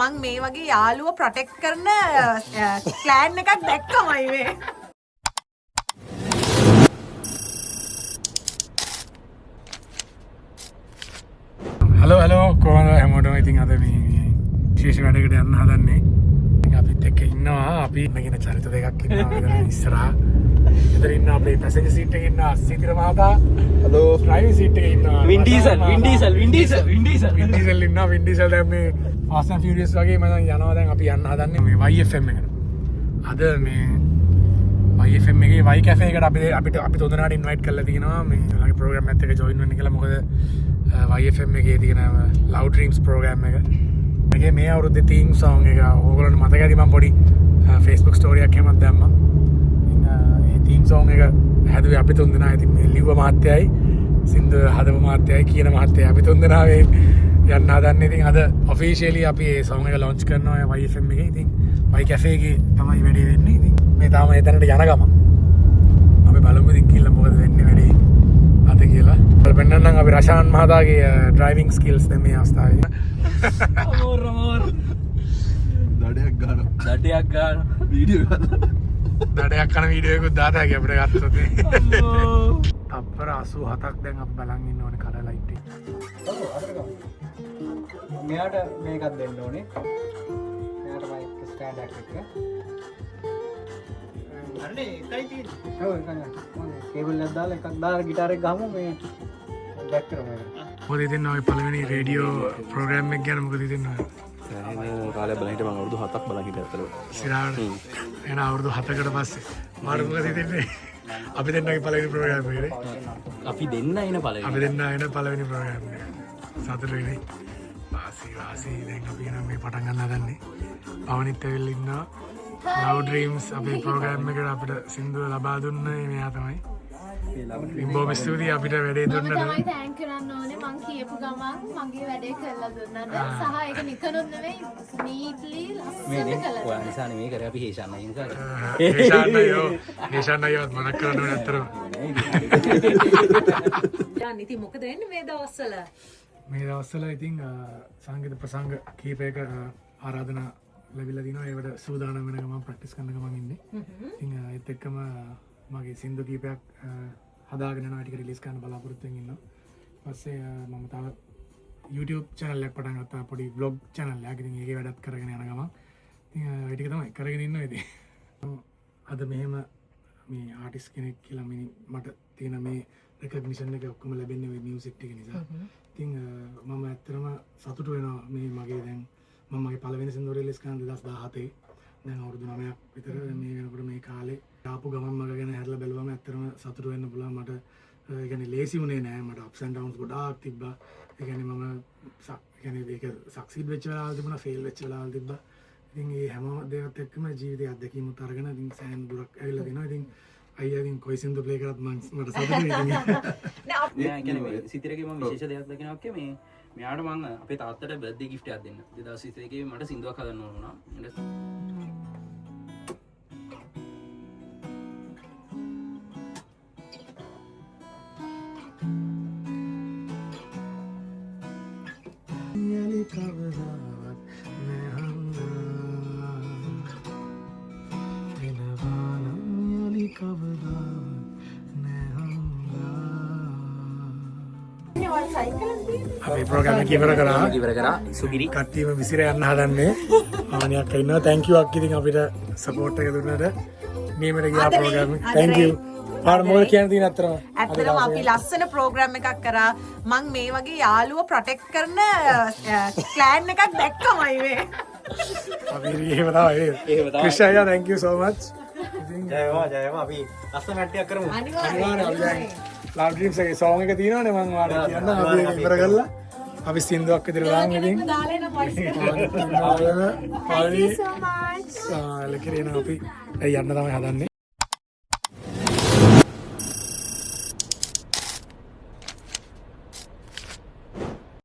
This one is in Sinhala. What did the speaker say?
මං මේ වගේ යාළුව ප්‍රොටෙක්ට් කරන ප්ලෑන් එකක් දැක්කමයි මේ. හලෝ හලෝ, කොහොමද හැමෝටම? ඉතින් අද මේ විශේෂ වැඩකට යන්න හදන්නේ. ඉතින් අපිත් එක්ක ඉන්නවා අපි ඉන්නගෙන චරිත දෙකක් ඉන්නවා මෙතන ඉස්සරහා. මෙතන ඉන්න අපේ පැසෙන්ජර් සීට් එකේ ඉන්න සිතිර මහතා. හලෝ. ඩ්‍රයිවිං සීට් එකේ ඉන්නවා Vin Diesel, Vin Diesel, Vin Diesel, Vin Diesel. Vin Diesel ඉන්නවා. වින් ඩීසල් දැන් මේ ෆාස්ට් ඇන්ඩ් ෆියුරියස් වගේ මම යනවා. දැන් අපි යන්න හදන්නේ මේ YFM එකට. අද මේ YFM එකේ Y cafe එකට අපි අපිට අපි තුන්දෙනාට ඉන්වයිට් කරලා තියෙනවා මේ ඔයාලගේ ප්‍රෝග්‍රෑම් එකත් එක්ක ජොයින් වෙන්න කියලා. මොකද YFM එකේ තියෙන Love Dreams programme එක. මේකේ මේ අවුරුද්දේ තීම් සෝං එක ඕගොල්ලන්ට මතක ඇති, මම පොඩි Facebook story එකක් එහෙමත් දැම්මා. ඉතින් ඒ තීම් සෝං එක හැදුවේ අපි තුන්දෙනා. ඉතින් මේ ලිව්ව මහත්තයයි, සින්දු හදපු මහත්තයයි, කියන මහත්තයයි අපි තුන්දෙනා මේ යන්න හදන්නේ. ඉතින් අද ඔෆිෂියලි අපි ඒ සෝං එක ලොන්ච් කරනවා YFM එකේ. ඉතින් Y cafe එකේ තමයි වැඩේ වෙන්නේ. ඉතින් මේ තාම ඒ තැනට යන ගමන් අපි බලමු ඉතින් කියලා මොකද වෙන්නේ වැඩේ අද කියලා. අපි පෙන්නන්නම් අපි රෂාන් මහතාගේ ඩ්‍රයිවිං ස්කිල්ස් දැන් මේ අවස්ථාවේ. අමෝර අමෝර. දඩයක් ගන්නවා. දඩයක් ගන්න. වීඩියෝ ගන්න. දඩයක් කන වීඩියෝ එකකුත් දාත හැකි අපිට ගත්තොත්. අම්මෝ. තප්පර 87ක් දැන් අපි බලන් ඉන්න ඕනේ කලර් ලයිට් එක. මෙයාට මේකක් දෙන්න ඕනේ. මෙයාට මයික් ස්ටෑන්ඩ් එකක් එක්ක. අනේ එකයි තියෙන්නේ. ඔව්, එකයි. හොඳයි. කේබල් එකක් දාලා එකක් දාලා ගිටාර් එක ගහමු, මේ බැක් කරමු ඒක. මොකද ඉතින් ඔය පළවෙනි රේඩියෝ ප්‍රෝග්‍රෑම් එක ගැන මොකද ඉතින් ඔය සෑහෙන කාලයක් බලන් හිටියා මං, අවුරුදු 7ක් බලන් හිටියා ඇත්තටම. සිරාවට එන අවුරුදු 7කට පස්සේ මාරු මොකද හිතෙන්නේ අපි දෙන්නගේ පළවෙනි ප්‍රෝග්‍රෑම් එකනේ? අපි දෙන්න එන පළවෙනි. අපි දෙන්න එන පළවෙනි ප්‍රෝග්‍රෑම් එක. සතුටුයි නේ. වාසි වාසි. දැන් අපි එන මේ පටන් ගන්න හදන්නේ. පවනිත් ඇවිල්ලා ඉන්නවා. Love Dreams අපේ ප්‍රෝග්‍රෑම් එකට අපිට සින්දුව ලබා දුන්නේ මෙයා තමයි. ඉතින් බොහොම ස්තුතියි අපිට වැඩේ මම දුන්නට. තමයි thank කරන්න ඕනේ, මං කියපු ගමන් මගේ වැඩේ කරලා දුන්නට, සහ ඒක නිකනුත් නෙවෙයි, නීට්ලි මේ නේ ලස්සනට කළා. ඔයා නිසා නෙමෙයි කරේ, අපි හේෂාන් අයියා නිසා කරේ. හේෂාන් අයියෝ, හේෂාන් අයියවත් මතක් කරන්න ඕනේ ඇත්තටම. දැන් ඉතින් මොකද වෙන්නේ මේ දවස්වල? මේ දවස්වල ඉතින් සංගීත ප්‍රසංග කීපයක ආරාධනා ලැබිලා තිනවා. ඒවට සූදානම් වෙන ගමන්, ප්‍රැක්ටිස් කරන ගමන් ඉන්නේ. ඉතින් ඒත් එක්කම මගේ සින්දු කීපයක් හදාගෙන යනවා. ඒ ටික රිලීස් කරන්න බලාපොරොත්තු වෙමින් ඉන්නවා. පස්සේ මම තව YouTube channel එකක් පටන් ගත්තා, පොඩි vlog channel එකක්. ඉතින් ඒකේ වැඩත් කරගෙන යන ගමන්. ඉතින් ඒ ටික තමයි කරගෙන ඉන්නවා ඉතින්. අද මෙහෙම මේ ආටිස්ට් කෙනෙක් කියලා මේ මට තියෙන මේ රෙකග්නිෂන් එක ඔක්කොම ලැබෙන්නේ ඔය මියුසික් ටික නිසා. ඉතින් මම ඇත්තටම සතුටු වෙනවා මේ මගේ දැන් මම මගේ පළවෙනි සින්දුව රිලීස් කරන 2017, දැන් අවුරුදු 9ක් විතර මේ වෙනකොට. මේ කාලේ ආපු ගමන් මග ගැන හැරලා බැලුවම ඇත්තටම සතුටු වෙන්න පුළුවන් මට. ඒ කියන්නේ ලේසි වුණේ නෑ මට, අප්ස් ඇන්ඩ් ඩවුන්ස් ගොඩාක් තිබ්බා. ඒ කියන්නේ මම ඒ කියන්නේ ඒක සක්සීඩ් වෙච්ච වෙලාවල් තිබුණා, ෆේල් වෙච්ච වෙලාවල් තිබ්බා. ඉතින් ඒ හැම දේවත් එක්කම ජීවිතයේ අත්දැකීමුත් අරගෙන ඉතින් සෑහෙන දුරක් ඇවිල්ලා තිනවා. ඉතින් අයියා ඉතින් කොයි සින්දු ප්ලේ කරත් මං මට සතුටුයි ඉතින්. නෑ. නෑ, ඒ කියන්නේ මේ සිතිරගේ මම විශේෂ දෙයක් දකිනවා කිය මේ මෙයාට මං අපේ තාත්තට බර්ත්ඩේ ගිෆ්ට් එකක් දෙන්න 2021 මට සින්දුවක් හදන්න ඕන වුණා. ඊට යලි කවදාවත් නැහන්නා, එනවා නම් යලි කවදාවත් නැහන්නා. අපි ප්‍රෝග්‍රෑම් එක ඉවර කරා. ඉවර කරා සුගිරි. කට්ටියම විසිර යන්න හදන්නේ. ආනියක් ඉන්නවා. Thank you අක්කි, ඉතින් අපිට සපෝට් එක දුන්නට. නියමට ගියා ආදරේ, ප්‍රෝග්‍රෑම් එක. ආදරේ. Thank you. පාර මොකද කියන්න තියෙන අතරම? ඇත්තටම අපි ලස්සන ප්‍රෝග්‍රෑම් එකක් කරා. මං මේ වගේ යාළුව ප්‍රොටෙක්ට් කරන ප්ලෑන් එකක් දැක්කමයි මේ. අපි එහෙම තමයි. එහෙම තමයි. ක්‍රිෂ් අයියා, thank you so much. ඉතින් ජය වේවා, ජය වේවා. අපි ලස්සන කට්ටියක් කරමු. අනිවාර්යයෙන් අපි දැන් Love Dreams එකේ song එක තියෙනවනේ, මං ඔයාලට කියන්නම්. අපි ඒක ඉවර කරලා අපි සින්දුවක් විතර දාන් ඉතින්. දාලා එන වොයිස් එක. Thank you so much. ලකිරේන අපි යන්න තමයි හදන්නේ.